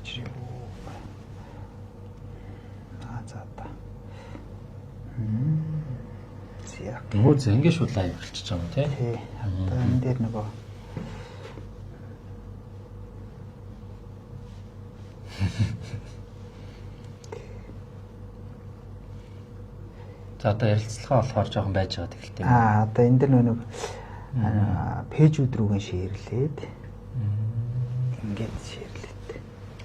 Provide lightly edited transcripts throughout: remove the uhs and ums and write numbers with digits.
Гарч ирв. Аа, за одоо. За. Нөгөө зэ ингэ шууд live болчихж байгаа юм тий. Тий. Одоо энэ дээр нөгөө За, одоо ярилцлага болохоор жоохон байж байгаа тэгэлтэй. Аа, одоо энэ дээр нөгөө page үүд рүүгэн share лээд, ингээд share лээд.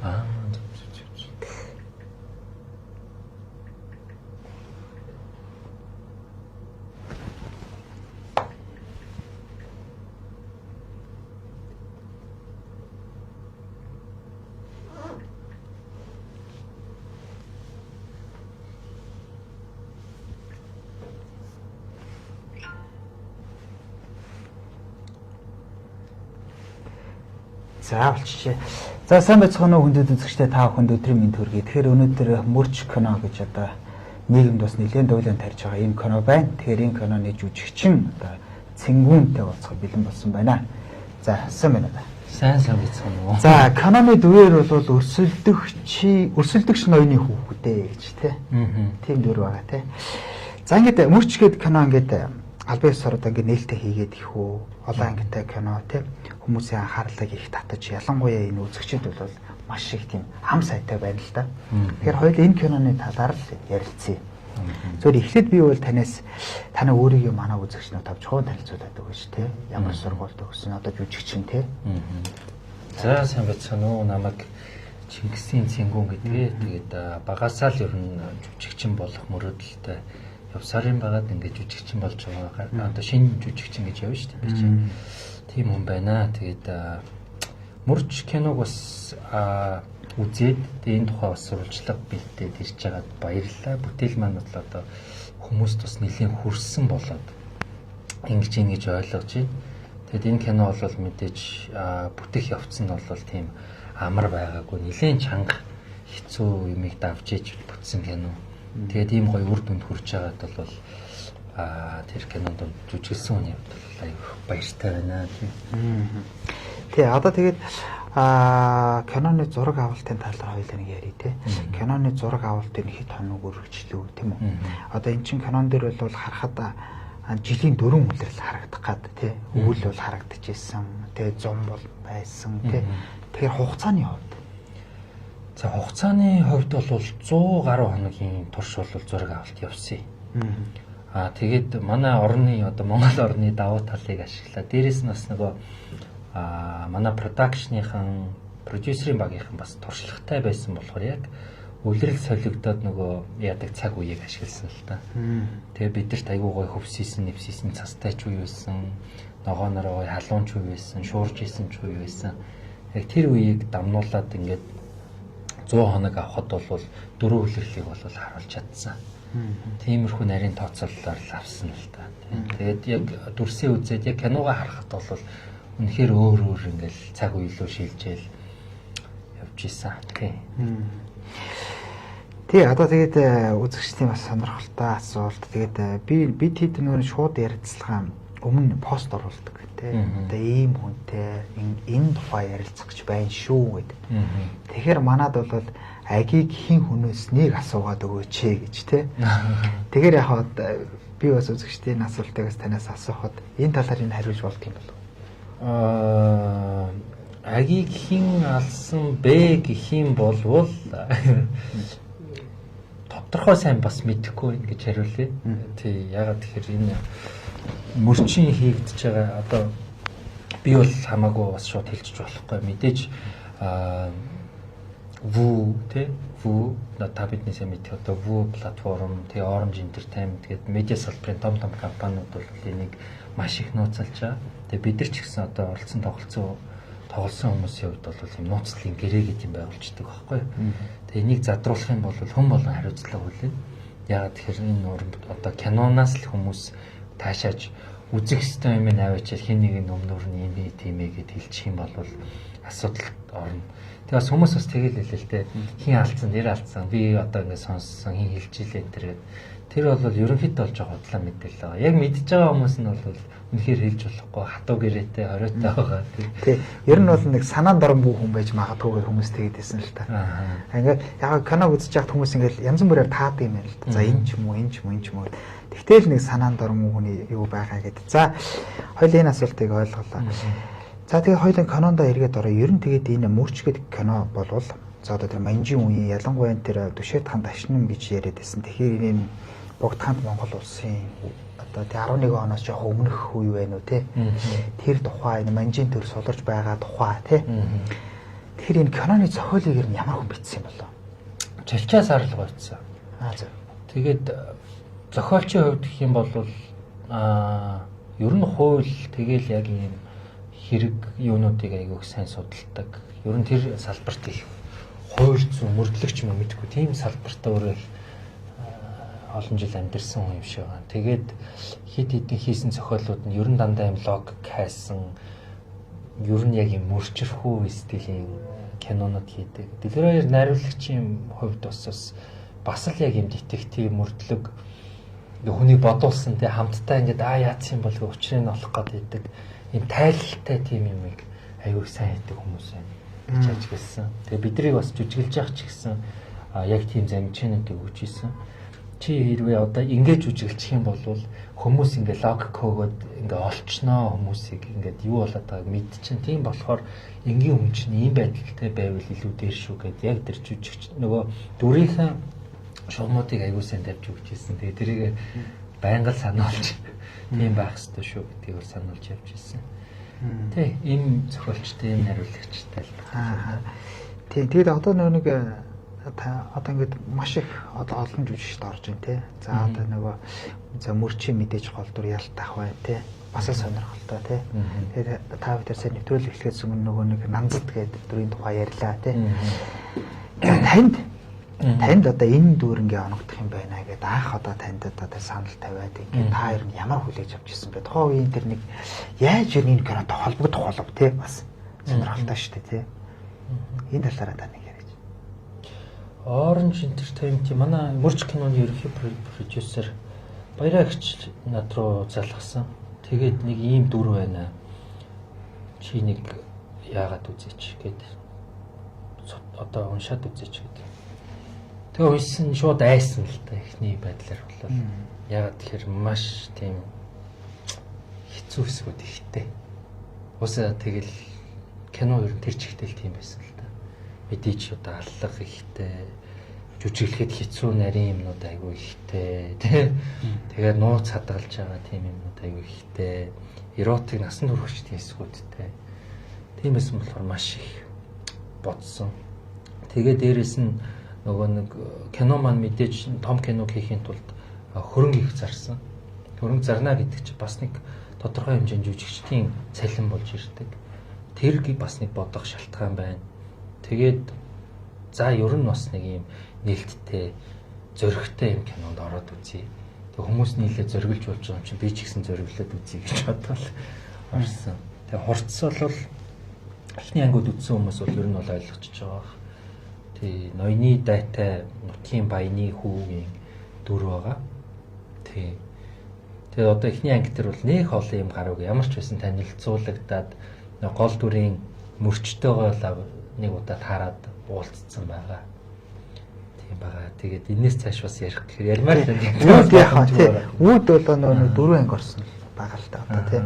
Аа, зөв зөв зөв. Зөв. За, болчихжээ. За, сайн байцгаана уу, хүндэт үзэгчдээ, та бүхэнд өдрийн мэнд хүргэе. Тэгэхээр өнөөдөр Мөрч кино гэж одоо нийгэмд бас нэлээд дуйлан тарьж байгаа ийм кино байна. Тэгэхээр энэ киноны жүжигчин одоо Цэнгүүнтэй уулзах бэлэн болсон байна. За, сайн байна уу? Сайн сайн байцгаана уу? За, киноны дүрээр бол өрсөлдөгчийн өрсөлдөгч ноёны хүүхдээ гэж тий. Тийм дүр байгаа тий. За, ингээд Мөрч гээд кино ингээд албан ёсоор одоо ингээд нээлттэй хийгээд их үү олон ангитай кино тий, хүмүүсийн анхаарлыг их татаж, ялангуяа энэ үзэгчид бол маш их тийм ам сайтай байна л да. Тэгэхээр хоёул энэ киноны талаар л ярилцъя. Зөвхөн эхлээд би бол танаас танаа өөрийгөө манай үзэгч нар товчхон танилцуулаад өгөөч тий. Ямар сургуульд төгссөн, одоо жүжигчин тий. За, сайн байцгаана уу? Намайг Чингисийн Цэнгүүн гэдгээ. Тэгээд багасаа л ер нь жүжигчин болох мөрөөдөлтэй явсаар юм байгаад ингээд жүжигчин болж байгаа. Одоо шинэ жүжигчин гэж явна шүү дээ би чинь. Тийм хүн байна. Тэгээд Мөрч киног бас үзээд, тэгээд энэ тухай бас сурвалжлага бэлдээд ирж байгаад баярлалаа. Бүтээл маань бол одоо хүмүүст бас нэлийн хүрсэн болоод ингэж ингэж ойлгож байна. Тэгэд энэ кино бол мэдээж бүтэх явц нь бол тийм амар байгаагүй, нэлээд чанга хэцүү юмыг давж иж бүтсэн кино. Тэгээд ийм гоё үр дүнд хүрч байгаад бол тэр кинонд жүжиглсэн хүний хувьд бол аюу баяртай байна. Тийм. Тий, одоо тэгээд киноны зураг авалтын талаар хоёулаа нэг ярив те. Киноны зураг авалтын хэд хоног үргэлжлэв, тийм үү? Одоо эн чинь кинон дээр бол харахад жилийн дөрвөн улирал харагдах гад тий. Өвөл бол харагдчихсэн, тий, зум бол байсан тий. Тэгэхээр хугацааны хувьд За, хугацааны хувьд бол 100 гаруй хоногийн турш бол зураг авалт явсан. Аа, тэгээд манай орны одоо Монгол орны давуу талыг ашиглаа. Дээрээс нь бас нөгөө манай production ныхан, продюсерийн багийнхан бас туршлагатай байсан болохоор яг улирал солигдоод нөгөө яадаг цаг үеийг ашигласан л та. Тэгээ бидэрт айгуу гоё хөвсийсэн, нэвсийсэн цастай ч үе байсан, ногоонороо гоё халуун ч үе байсан, шуурж исэн ч үе байсан. Яг тэр үеийг дамнуулаад ингээд 100 хоног авахд бол дөрөв улирлыг бол харуулж чадсан. Тиймэрхүү нарийн тооцоололоор л авсан л та. Тэгээд яг дүрсээ үзээд яг киногоо харахад бол үнэхээр өөр өөр ингээл цаг үе лөө шилжээл явж исэн. Тий. Тий, одоо тэгээд үзэгчдийн бас сонирхолтой асуулт. Тэгээд би бид хэд нөгөө шууд ярилцлага өмнө пост оруулдаг тий. Одоо ийм хүнтэй энэ тухай ярилцах гэж байна шүү гэд. Тэгэхээр манад бол агийг хэн хүнөөснийг асуугаад өгөөч гэж тий. Тэгэхээр яг би бас үзэгчдийн асуултыг бас танаас асуухад энэ талаар энэ хариулж болдго юм болов уу? Аа, агийг хэн алсан бэ гэх юм болвол тодорхой сайн бас мэдэхгүй байна гэж хариулъя. Тий, ягаад тэгэхээр энэ мөрчин хийгдэж байгаа одоо би бол хамаагүй бас шууд хэлчих болохгүй. Мэдээж Вүү тий, Вүү та бидний сайн мэдэх одоо Вүү платформ тий, Orange Entertainment гэдэг медиа салбарын том том компаниуд бол энийг маш их нууцлж байгаа. Тэгээ бид нар ч гэсэн одоо оролцсон тоглосон хүмүүсийн хувьд бол юм нууцлалын гэрээ гэдэг юм байгуулждаг байхгүй. Тэгээ энийг задруулах юм бол хүн болон хариуцлага хүлээнэ. Яагаад тэгэхээр энэ одоо киноноос л хүмүүс таашааж үзэх ёстой юм аваачаал хэн нэг нь өмнөр нь юм тийм ээ гэд хэлчих юм бол асуудал орно. Тэгээ бас хүмүүс бас тэгэл хэлээ л те. Хин алдсан, нэр алдсан. Би одоо ингэ сонссон, хин хэлж илээ энэ тэр. Тэр бол ерөнхийдөө бол жоох худлаа мэдээлэл байгаа. Яг мэдж байгаа хүмүүс нь бол үнэхээр хэлж болохгүй хатуу гэрээтэй хориотой байгаа. Тий. Ер нь бол нэг санаан дорн бүү хүн байж магадгүй гэж хүмүүс тэгээд байсан л та. Ингээд яг киног үзэж байхад хүмүүс ингээд янз бүрээр таадаг юм байна л та. За энэ ч юм уу, энэ ч юм уу, энэ ч юм уу. Тэгтэл нэг санаан дорн муу хүний юу байгаа гэдэг. За хоёул энэ асуултыг ойлголоо. За тэгээ хоёулын кинондоо эргээд ороо. Ер нь тэгээд энэ мөрч гэдэг кино болвол за одоо тэр Манжин үеийн ялангуяа тэр Түшээд хаан Дашнам гэж яриад байсан. Тэгэхээр энэ Богдхаант Монгол улсын одоо тэг 11 оноос жоох өмнөх үе байна уу те. Тэр тухай энэ Манжин төр суларч байгаа тухай те. Тэгэхээр энэ киноны зохиолыг ер нь ямар хүн бичсэн юм болов? Чалчаа сарлга бичсэн. Аа зөв. Тэгээд зохиолчийн хувьд гэх юм бол ер нь хууль тэгэл яг ийм хэрэг юунуудыг айгүйх сайн судалдаг. Ер нь тэр салбарт их хууль зүйн мөрдлөгч юм мэдгүй. Тийм салбартаа өөрөө их олон жил амьдарсан хүн юм шиг байна. Тэгээд хэд хэдэн хийсэн зохиолууд нь ер нь дандаа юм логик хайсан, ер нь яг юм мөрчөрхүү стилийн кинонууд хийдэг. Дэлгэр хоёр найруулагчийн хувьд бас л яг юм детектив мөрдлөг ингээ хүнийг бодуулсан те хамтдаа ингээд яац юм бол учрыг нь олох гээд байдаг. Ийм тайлалтай тийм юмыг аюу сайн хийдэг хүмүүс байна гэж ажигласан. Тэгээ бидрийг бас жүжиглэж явах ч гэсэн яг тийм замжаануудыг өгч исэн. Чи хэрвээ одоо ингэж жүжиглчих юм бол хүмүүс ингээ логик хөөгөөд ингээ олчноо, хүмүүсийг ингээд юу болоод байгааг мэдчин. Тийм болохоор энгийн хүн чинь ийм байдалтай байвал илүү дээр шүү гэд яг тэр жүжигч нөгөө дүрийнхээ шугамнуудыг аягүй сайн тавьж өгч ирсэн. Тэгээ тэрийг байнга л сануулж тийм байх ёстой шүү гэдгийг бол сануулж явж ирсэн. Тий, ийм зохиолчтой, ийм найруулагчтай л байна. Тий, тэгээд одоо нэг одоо ингээд маш их одоо олон жүжигчд орж байна тий. За одоо нөгөө за мөрчийн мэдээж гол дүр ялтах байна тий. Бас л сонирхолтой тий. Тэгээд та бүхэн сайн нэвтрүүлэг эхлэхээс өмнө нөгөө нэг нанзад гэдэг дүрийн тухай ярьлаа тий. За танд одоо энэ дүр ингээ оногдох юм байна гэдээ анх одоо танд одоо тэр санал тавиад ингээ та ер нь ямар хүлээж авч ирсэн бэ? Тухайн үеийн тэр нэг яаж ер нь энэ кинотой холбогдох болов тий бас сонирхолтой шүү дээ тий. Энэ талаараа та нэг яриач. Orange Entertainment манай мөрч киноны ерөнхий продюсер Баяраа эгч над руу залгасан. Тэгээд нэг ийм дүр байна. Чи нэг яагаад үзээч гэд одоо уншаад үзээч гэд. Тэгээ уншсан шууд айсан л та эхний байдлаар болол. Яагаад тэгэхээр маш тийм хэцүү хэсгүүд ихтэй. Уусаа тэгэл кино ер нь тэр чигтэл тийм байсан л та. Мэдээж одоо аллах ихтэй, жүжиглэхэд хэцүү нарийн юмнууд айгүй ихтэй тий. Тэгээд нууц хадгалж байгаа тийм юмнууд айгүй ихтэй. Эротик насан туршид хэсгүүдтэй. Тийм байсан болохоор маш их бодсон. Тэгээ дээрэс нь нөгөө нэг кино маань мэдээж том кино хийхин тулд хөрөнгө их зарсан. Хөрөнгө зарна гэдэг чинь бас нэг тодорхой хэмжээнд жүжигчдийн цалин болж ирдэг. Тэр бас нэг бодох шалтгаан байна. Тэгээд за ер нь бас нэг юм нээлттэй, зөрөгтэй юм кинонд ороод үзье. Тэг хүмүүс нийлээ зөргөлж болж байгаа юм чинь би ч гэсэн зөрөглөөд үзье гэж бодвол орсон. Тэг хурц бол эхний ангиуд үзсэн хүмүүс бол ер нь бол ойлгочихж байгаа бах. Тий, ноёны дайтай нутгийн баяны хүүгийн дүр байгаа. Тий. Тэгээ одоо эхний анги дээр бол нэх олон юм гараагүй ямар ч байсан танилцуулагдаад гол дүрийн мөрчтэйгоо нэг удаа таарад уулзсан байгаа. Тийм байгаа. Тэгээд энэс цааш бас ярих гэхээр ярмаар л байна. Үүд яхаа тий. Үүд бол нөгөө дөрвөн анги орсон байгаа л та одоо тий.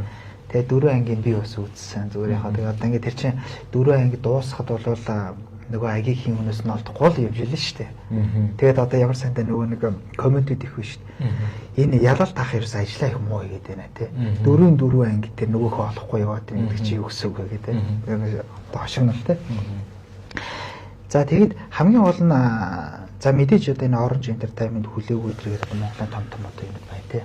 Тэгээ дөрвөн ангийн би бас үзсэн. Зүгээр яхаа тэгээ одоо ингээд тэр чинь дөрвөн анги дуусахад бол нөгөө агигийн хүнээс нь олдохгүй л явж илээ шүү дээ. Тэгээд одоо ямар сайнтай нөгөө нэг комментүүд их биш шүү дээ. Энэ ялалт ах ерөөс ажиллаа их муу хийгээд байна тий. Дөрвөн анги тэр нөгөөхөө олохгүй яваад байна гэдэг чи юу гэсэн үг вэ гэдэг. Одоо хошигнол тий. За тэгэд хамгийн гол нь за мэдээж одоо энэ Orange Entertainment хүлээгүй зэрэг одоо Монголын том том одоо юм байна тий.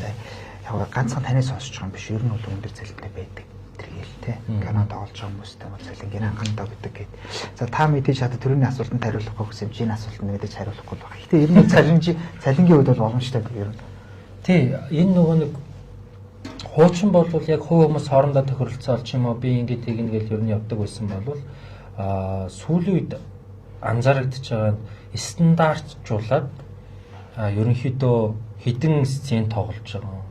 За яг ганцхан таныг сонсож байгаа юм биш. Ер нь бол өндөр цалинтай байдаг. Тэргээл тий. Кино тоглож байгаа хүмүүстэй бол цалингийн хангалттай гэдэг гээд. За та мэдээж одоо төрөний асуултанд хариулахгүй гэсэн юм чи энэ асуултанд мэдээж хариулахгүй байх. Гэтэ ер нь цалингийн үед бол боломжтой гэдэг ер нь. Тий, энэ нөгөө нэг Хуучин бол яг хувь хүмүүс хоорондоо тохиролцоол ч юм уу би ингэж тэгнэ гэл ер нь явдаг байсан бол сүүлийн үед анзаарэгдэж байгаа нь стандартжуулаад ерөнхийдөө хэдэн сцен тоглож байгаа.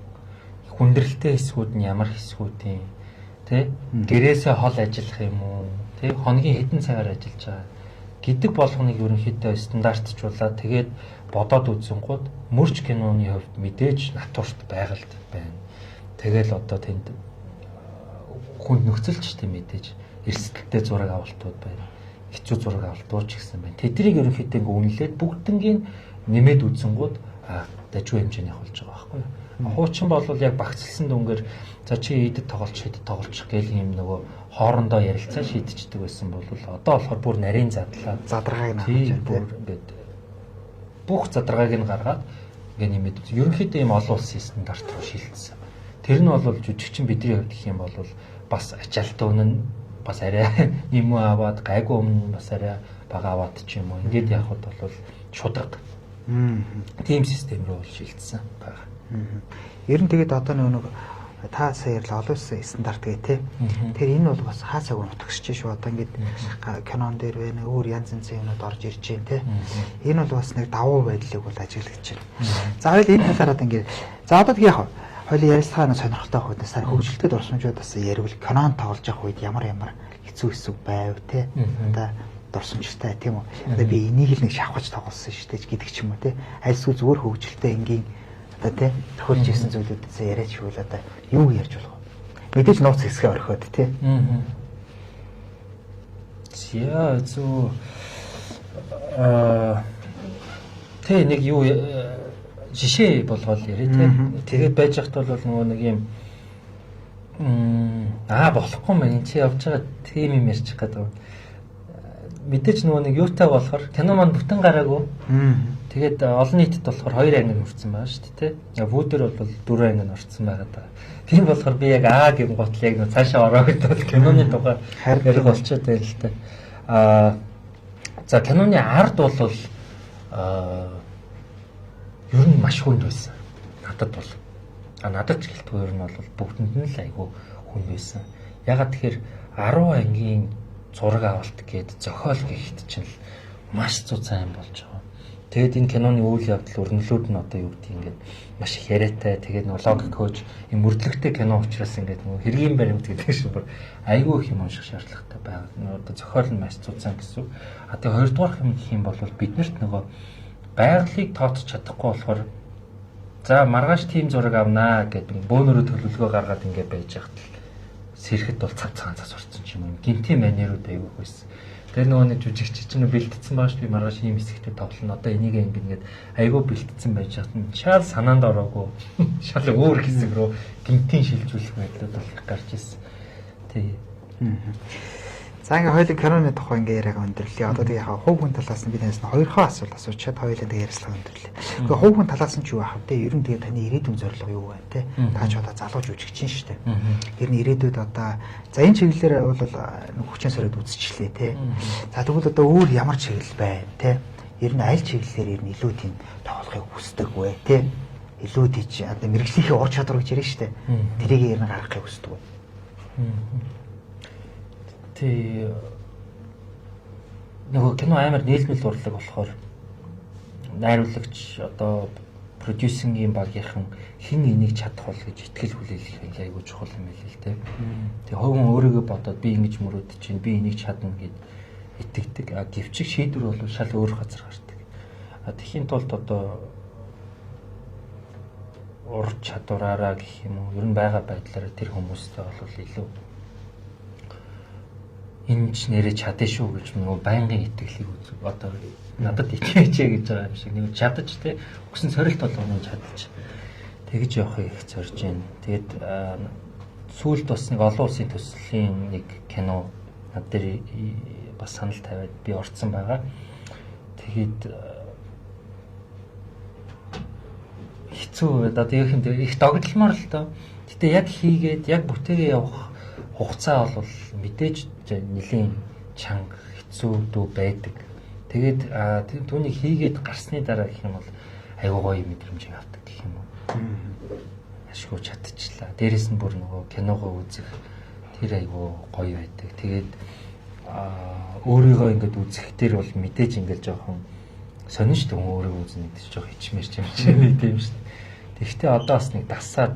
Хүндрэлтэй хэсгүүд нь ямар хэсгүүд юм тэ, гэрээсээ хол ажиллах юм уу тэ, хоногийн хэдэн цагаар ажиллаж байгаа гэдэг болгоныг ерөнхийдөө стандартжуулаад тэгээд бодоод үзэнгууд мөрч киноны хувьд мэдээж натурт байгальд байна. Тэгэл одоо тэнд хүнд нөхцөлч тийм мэдээж эрсдэлтэй зураг авалтууд байна. Хэцүү зураг авалтууд ч гэсэн байна. Тэднийг ерөнхийдөө ингээ үнэлээд бүгднгийн нэмээд үзэнгууд дажгүй хэмжээнийх болж байгаа байхгүй юу. Хуучин бол яг багцлсан дүнгээр за чи эдэд тоглолч хэдэд тоглолчих гэл юм нөгөө хоорондоо ярилцаа шийдчихдэг байсан бол одоо болохоор бүр нарийн задлаа задаргааг нь авч бүр ингээд бүх задаргааг нь гаргаад ингээ нэмээд ерөнхийдөө юм олон улсын стандарт руу шилжсэн. Тэр нь бол жүжигчин бидний хувьд гэх юм бол бас ачаалтаа үнэн бас арай нэмүү аваад гайгүй өмнө бас арай бага аваад ч юм уу ингээд явхад бол шудраг. Тийм систем рүү бол шилжсэн байгаа. Ер нь тэгээд одоо нэг та сая ярьлаа олон улсын стандарт гэ тэ. Тэгэхээр энэ бол бас хаасаагүй нутагсч шүү. Одоо ингээд кинон дээр байна, өөр янз янзын юмнууд орж ирж байна тэ. Энэ бол бас нэг давуу байдлыг бол ажиглаж байна. За хоёул энэ талаараа ингээд за одоо тэг яг хоёул ярилцлага нь сонирхолтой байх үедээ сар хөгжилтэй дурсамжууд бас ярил кинон тоглож явах үед ямар ямар хэцүү хэсэг байв тэ. Одоо дурсамжтай тийм үү. Одоо би энийг л нэг шавхаж тоглосон шүү дээ гэдэг ч юм уу тэ. Альсгүй зүгээр хөгжилтэй энгийн одоо тий тохиолж ирсэн зүйлүүдээс яриач хвэл одоо юу ярьж болох вэ? Мэдээж нууц хэсгээ орхиод тий. За зү тий нэг юу жишээ болгоод яриа тий. Тэгээд байж хат бол нөгөө нэг юм болохгүй мэн энэ чи явж байгаа тийм юм ярьчих гэдэг. Мэдээж нөгөө нэг юутай болохоор кино маань бүтэн гараагүй. Тэгээд олон нийтэд болохоор 2 анги орсон байгаа шүү дээ, тэ. Вүүдэр бол 4 анги орсон байгаа даа. Тийм болохоор би яг Аа гэм гутал яг нөө цаашаа ороо гэдэг бол киноны тухай ярих болчиход байна л та. За киноны ард бол ер нь маш хүнд байсан. Надад бол. Надад ч гэлтгүй ер нь бол бүгдэнд нь л айгүй хүнд байсан. Ягаад тэгэхээр 10 ангийн зураг авалт гээд зохиол гэхэд чинь л маш зузаан юм болж байгаа. Тэгээд энэ киноны үйл явдал өрнөлүүд нь одоо юу гэдэг ингээд маш их яриатай. Тэгээд нөгөө логик хөөж юм мөрдлөгтэй кино учраас ингээд нөгөө хэргийн баримт гэдэг шиг бүр айгүй их юм унших шаардлагатай байгаа. Нөгөө одоо зохиол нь маш зузаан гэсэн үг. А тэгээд хоёрдугаар юм гэх юм бол биднэрт нөгөө байгалыг тооцож чадахгүй болохоор за маргааш тийм зураг авнаа гэдэг бөөнөрөө төлөвлөгөө гаргаад ингээд байж хат л сэрхэд бол цав цагаан цас орсон ч юм уу. Гинтийн манерууд айгүй байсан. Тэр нөгөө нэг жүжигч чинь бэлтцсэн бааш би маргааш ийм хэсэгтээ тоглоно. Одоо энийг ингээд айгүй бэлтцсэн байж хат нь шал санаанд ороогүй. Шал өөр хэсэг рүү гинтийн шилжүүлэх байдлууд бол их гарч ирсэн. Тий. За ингээ хоёулын киноны тухай ингээ яриагаа өндөрлөе. Одоо тэгээ яг хувь хүн талаас нь би танаас нь хоёрхон асуулт асуучаад хоёулаа тэгээ ярилцлага өндөрлөе. Тэгээ хувь хүн талаас нь ч юу ахав те? Ер нь тэгээ таны ирээдүйн зорилго юу вэ те? Та ч одоо залуу жүжигчин шүү дээ. Ер нь ирээдүйд одоо за энэ чиглэлээр бол хүчин сороод үзчихлээ те. За тэгвэл одоо өөр ямар чиглэл байна те? Ер нь аль чиглэлээр ер нь илүү тийм тоглохыг хүсдэг вэ те? Илүү тийч одоо мэрэгжлийнхээ ур чадвар гэж яриа шүү дээ. Тэрийг ер нь гаргахыг хүсдэг үү? Тий нөгөө кино амар нийлмэл урлаг болохоор найруулагч одоо продюсингийн багийнхан хэн энийг чадах бол гэж итгэл хүлээлгэх нь айгүй чухал юм байл л дээ. Тэгээ хувь хүн өөрийгөө бодоод би ингэж мөрөөдөж чинь би энийг чадна гэд итгэдэг. А гэвчих шийдвэр бол шал өөр газар гардаг. А тэхийн тулд одоо ур чадвараараа гэх юм уу ер нь байгаа байдлаараа тэр хүмүүстэй бол илүү энэ ч нэрээ чадна шүү гэж нөгөө байнгын итгэлийг үзв. Одоо надад итгэж гэж байгаа юм шиг нэг чадаж те өгсөн сорилт болгоно чадаж тэгж явахыг их зорж байна. Тэгээд сүүлд бас нэг олон улсын төслийн нэг кино над дээр бас санал тавиад би орцсон байгаа. Тэгээд хэцүү одоо яг юм их догдлмоор л доо. Гэтэ яг хийгээд яг бүтээгээ явах хугацаа бол мэдээж нэлийн чанга хэцүү дүү байдаг. Тэгээд түүнийг хийгээд гарсны дараа гэх юм бол айгүй гоё мэдрэмжийг авдаг гэх юм уу. ашгүй чадчихлаа. Дээрээс нь бүр нөгөө киногоо үзэх тэр айгүй гоё байдаг. Тэгээд өөрийгөө ингээд үзэх тэр бол мэдээж ингээд жоохон сонин шүү дээ. Өөрийгөө үзнэ гэдэг чинь жоох хичмэр юм чи нэг тийм шүү дээ. Тэгэхдээ одоо бас нэг дасаад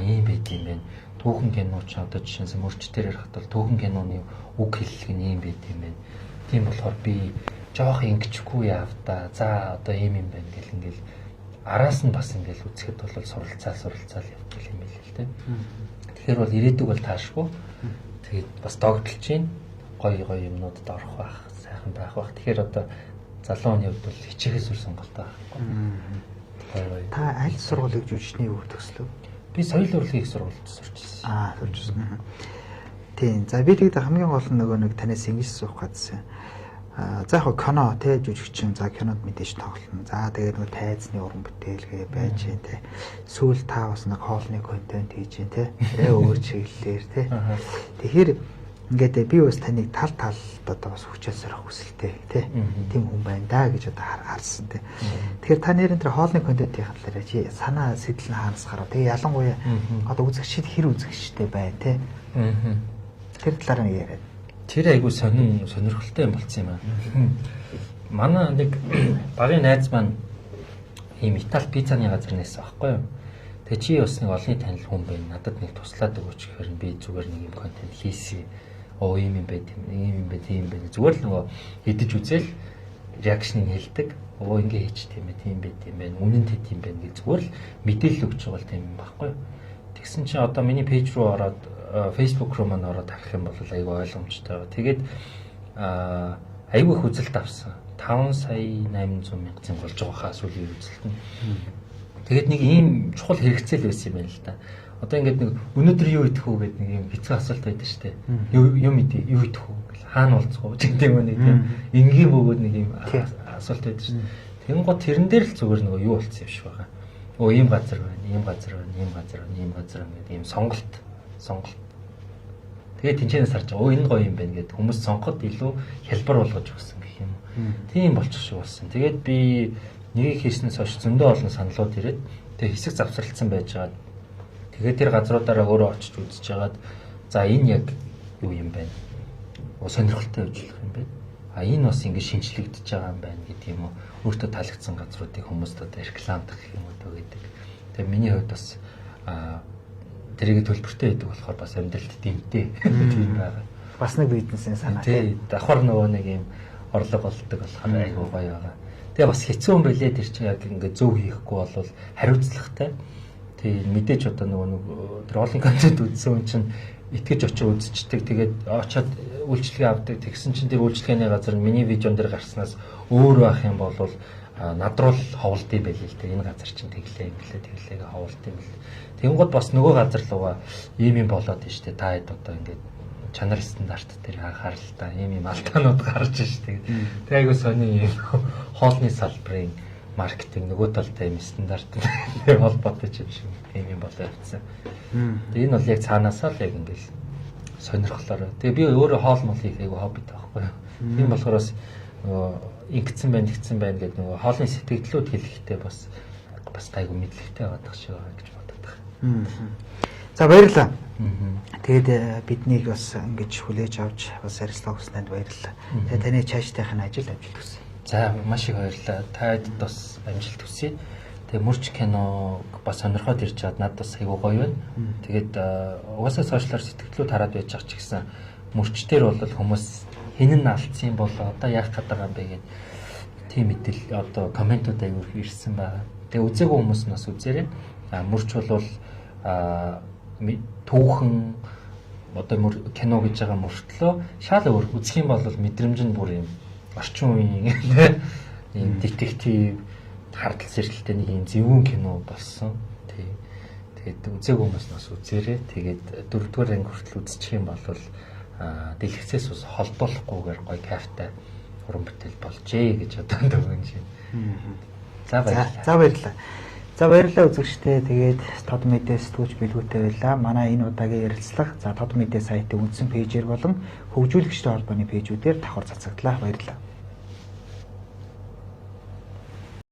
ийм байд юм байна. Түүхэн кино ч одоо жишээ нь мөрч дээр ярихад бол түүхэн киноны үг хэллэг нь ийм байд юм байна. Тийм болохоор би жоох ингэчихгүй яав та. За одоо ийм юм байна гэл ингээл араас нь бас ингээл үзэхэд бол суралцаал явдаг юм байл л дээ. Тэгэхээр бол ирээдүг бол таашгүй. Тэгээд бас догдолж чинь гоё гоё юмнуудад орох байх, сайхан байх байх. Тэгэхээр одоо залуу хүний хувьд бол хичээхээс үр сонголт байхгүй. Гоё. Та аль сургуулийг жүжигчний юу төгслөө? Би соёл урлагийн их сургуульд сурч ирсэн. Сурч ирсэн. Тийм. За би тэгэд хамгийн гол нь нөгөө нэг танаас ингэж асуух гэсэн. За яг кино те жүжигчин за кинонд мэдээж тоглоно. За тэгээд нөгөө тайзны уран бүтээлгээ байж гин те. Сүүл та бас нэг хоолны контент хийж гин те. Арай өөр чиглэлээр те. Тэгэхээр ингээд би бас таныг тал талд одоо бас хүчээр сорих хүсэлтэй тий. Тийм хүн байна да гэж одоо харсан тий. Тэгэхээр та нэрэн тэр хоолны контентын талаар чи санаа сэтгэл нь хаанаас гарав? Тэгээ ялангуяа одоо үзэгчид хэр үзэгчтэй байна тий. Тэр талаар нэг яриад. Тэр айгуу сонирхолтой юм болцсон юм аа. Манай нэг багын найз маань ийм Итали пиццаны газар нээсэн байхгүй юу? Тэгээ чи бас нэг олонний танил хүн байна. Надад нэг туслаад өгөөч гэхээр би зүгээр нэг юм контент хийсэн. Ийм юм байт юм, ийм юм байт, ийм байх. Зүгээр л нөгөө идэж үзэл реакшнийг хэлдэг. Ингээ хийч тийм ээ, тийм байт юм байна. Үнэн тэт юм байна гэж зүгээр л мэдээлэл өгч байгаа л тийм юм байхгүй юу? Тэгсэн чинь одоо миний пэйж рүү ороод Facebook руу маань ороод харах юм бол айгүй ойлгомжтой. Тэгээд айгүй их үзэлт авсан. 5 сая 800 мянга зэн болж байгаа хаа сүүлийн үзэлт нь. Тэгээд нэг ийм чухал хэрэгцээ л байсан юм байна л да. Одоо ингээд нэг өнөөдөр юу идэх үү гэдэг нэг юм хэцүү асуулт байдаг шүү дээ. Юм идэх, юу идэх үү гэл хаана уулзах уу гэдэг юм нэг тийм энгийн бөгөөд нэг юм асуулт байдаг шүү дээ. Тэнгууд тэрэн дээр л зүгээр нөгөө юу болцсон юм шиг байгаа. Ийм газар байна, ийм газар байна, ийм газар байна, ийм газар байна гэдэг ийм сонголт. Тэгээд тэнцэнээс харж байгаа. Энэ гоё юм байна гэдэг хүмүүс сонгоход илүү хялбар болгож өгсөн гэх юм уу. Тийм болчих шиг болсон. Тэгээд би нэгийг хийснээс хойш зөндөө олон саналууд ирээд тэгээд хэсэг завсралцсан байж байгаа. Тэгээд тэр газруудаараа өөрөө очиж үзэж хагаад за энэ яг юу юм бэ? Сонирхолтой ажиллах юм байна. А энэ бас ингэ шинжлэгдэж байгаа юм байна гэдэг юм уу. Өөртөө таалагдсан газруудыг хүмүүст одоо рекламдах юм уу гэдэг. Тэгээд миний хувьд бас тэрийг төлбөртэй хийдэг болохоор бас амьдралд дэмтэй тийм байгаа. Бас нэг бизнесийн санаа тий. Давхар нөгөө нэг юм орлого олдог болохоор айгүй гоё байгаа. Тэгээ бас хэцүү юм байлээ тэр чинь яг ингээ зөв хийхгүй бол хариуцлагатай. Тий мэдээж одоо нөгөө нэг тэр олон контент үзсэн хүн чинь итгэж очиж үзчихдэг. Тэгээд очиод үйлчилгээ авдаг. Тэгсэн чинь тэр үйлчилгээний газар миний видеон дээр гарснаас өөр байх юм бол над руу ховлд юм байл л дээ. Энэ газар чинь тэглээ инглээ тэглээгээ ховлд юм бэл. Тэнгууд бас нөгөө газар руугаа ийм юм болоод нь штэ. Та хэд одоо ингээд чанар стандарт дээр анхаарал та ийм юм алдаанууд гарч штэ. Тэг айгу сони юм хоолны салбарын маркетинг нөгөө талтай юм стандарт холбоотой юм шиг ийм юм болоо явцсан. Тэгээ энэ бол яг цаанаасаа л яг ингээл сонирхлоор. Тэгээ би өөрөө хоол мол хийх айгу хоббитой байхгүй юу. Тийм болохоор бас нөгөө ингэсэн байна, тэгсэн байна гэдэг нөгөө хоолны сэтгэлдлүүд хэлэхдээ бас гайгүй мэдлэгтэй байгаа шиг байгаа гэж бодод байгаа. За баярлалаа. Тэгээд биднийг бас ингэж хүлээж авч бас ярилцлага өгснөнд баярлалаа. Тэгээд таны цаашдынх нь ажил амжилт хүсье. За маш их баярлалаа. Та хэд бас амжилт хүсье. Тэгээ мөрч киног бас сонирхоод ирж чад надад бас айгүй гоё байна. Тэгээд угаасаа сошиалар сэтгэлдлүүд хараад байж байгаа ч гэсэн мөрч дээр бол хүмүүс хэн нь алдсан бол одоо яах гээд байгаа юм бэ гэд тийм мэдэл одоо комментууд айгүй их ирсэн байгаа. Тэгээ үзээгүй хүмүүс нь бас үзээрэй. Мөрч бол түүхэн одоо кино гэж байгаа мөртлөө шал өөр үзэх юм бол мэдрэмж нь бүр юм орчин үеийн ийм детектив хардал сэргэлтэй нэг ийм зөвүүн кино болсон. Тий. Тэгээд үзээгүй хүмүүс бас үзээрэй. Тэгээд дөрөвдүгээр анги хүртэл үзчих юм бол дэлгэцээс ус холдуулахгүйгээр гоё кайфтай уран бүтээл болжээ гэж одоо дүгнэж байна. За баярлалаа. За баярлалаа. За баярлалаа үзэгчдээ. Тэгээд Тод мэдээ сэтгүүлч бэлгүүтэй байлаа. Манай энэ удаагийн ярилцлага за Тод мэдээ сайтын үндсэн пэйжээр болон хөгжүүлэгчдийн холбооны пэйжүүдээр давхар цацагдлаа. Баярлалаа.